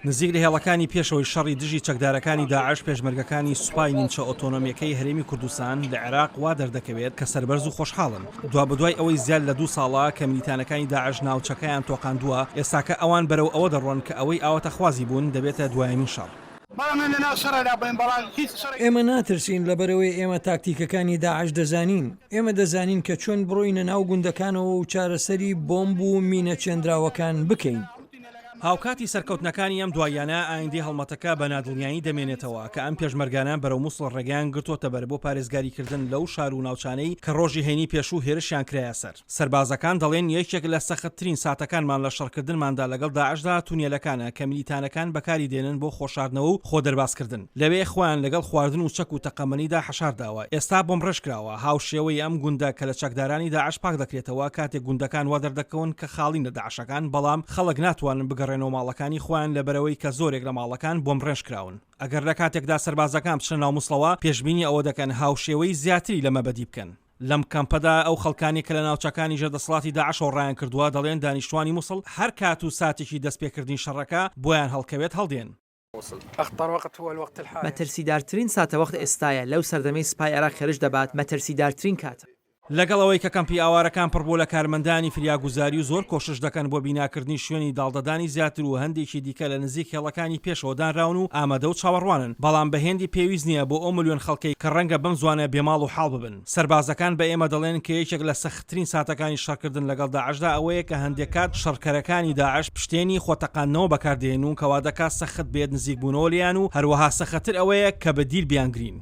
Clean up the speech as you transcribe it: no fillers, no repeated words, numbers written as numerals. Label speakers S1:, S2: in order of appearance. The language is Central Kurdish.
S1: نزیک لە هێڵەکانی پێشەوەی شەڕی دژی چەکدارەکانی داعش، پێشمەرگەکانی سوپای نیمچە ئۆتۆنۆمیەکەی هەرێمی کوردستان لە عێراق وا دەردەکەوێت کە سەربەرز و خۆشحاڵن. دوابەدوای ئەوەی زیاد لە دوو ساڵە کە میلیتانەکانی داعش ناوچەکەیان تۆقاندووە، ئێستاکە ئەوان بەرەو ئەوە دەڕۆن کە ئەوەی ئاواتەخوازی بوون دەبێتە دوایەمین شەڕ.
S2: ئێمە ناترسین لەبەرئەوەی ئێمە تاکتیکەکانی داعش دەزانین، ئێمە دەزانین کە چۆن بڕۆینە ناو گوندەکانەوە و چارەسەری بۆمب و مینە چێندراوەکان بکەین.
S1: هاوکاتی سەرکەوتنەکانی ئەم دواییانە، ئایندەی هەڵمەتەکە بە نادڵنیایی دەمێنێتەوە کە ئەم پێشمەرگانە بەرەو موسڵ ڕێگەیان گرتۆتەبەر بۆ پارێزگاریکردن لەو شار و ناوچانەی کە ڕۆژی هەینی پێشوو هێرشیان کرایە سەر. سەربازەکان دەڵێن یەکێک لە سەختترین ساتەکانمان لە شەڕکردنماندا لەگەڵ داعشدا تونێلەکانە کە میلیتانەکان بەکاری دێنن بۆ خۆشاردنەوە و خۆدەربازکردن لەوێ خۆیان لەگەڵ خواردن و چەک و تەقەمەنیدا حەشارداوە ئێستا بۆمبڕێژکراوە هاوشێوەی ئەم گوندە کە لە چەکدارانی داعش پاک دەکرێتەوە کاتێک گوندەکان وا دەردەکەون کە خاڵین لە داعشەکان بەڵام خەڵک ناتوانن بگەڕێنەوە ماڵەکانی خۆیان لەبەرئەوەی کە زۆرێک لە ماڵەکان بۆمبڕێژکراون. ئەگەر لە کاتێکدا سەربازەکان بچنە ناو موسڵەوە پێشبینی ئەوە دەکەن هاوشێوەی زیاتری لەمە بەدی بکەن. لەم کەمپەدا ئەو خەڵکانەی کە لە ناوچەکانی ژێر دەسەڵاتی داعشەوە ڕایان کردووە دەڵێن دانیشتوانی موسڵ هەر کات و ساتێکی دەستپێکردنی شەڕەکە بۆیان هەڵکەوێت هەڵدێن.
S3: مەترسیدارترین ساتەوەخت ئێستایە، لەو سەردەمەی سوپای عێراق هێرش دەبات مەترسیدارترین کاتە.
S1: لەگەڵ ئەوەی کە کەمپی ئاوارەکان پڕ بووە لە کارمەندانی فریاگوزاری و زۆر کۆشش دەکەن بۆ بیناکردنی شوێنی داڵدەدانی زیاتر و هەندێکی دیکە لە نزیک هێڵەکانی پێشەوە دانراون و ئامادە و چاوەڕوانن بەڵام بە هێندی پێویست نییە بۆ ئەو ملیۆن خەڵکەی کە ڕەنگە بەم زوانە بێ ماڵ و حاڵ ببن. سەربازەکان بە ئێمە دەڵێن کە یەکێک لە سەختترین ساتەکانی شەڕکردن لەگەڵ داعشدا ئەوەیە کە هەندێک کات شەڕکەرەکانی داعش پشتێنی خۆتەقاندنەوە بەکاردێنن و کەوا دەکات سەخت بێت نزیکبوونەوە لێیان و هەروەها سەختتر ئەوەیە کە بە دیل بیانگرین.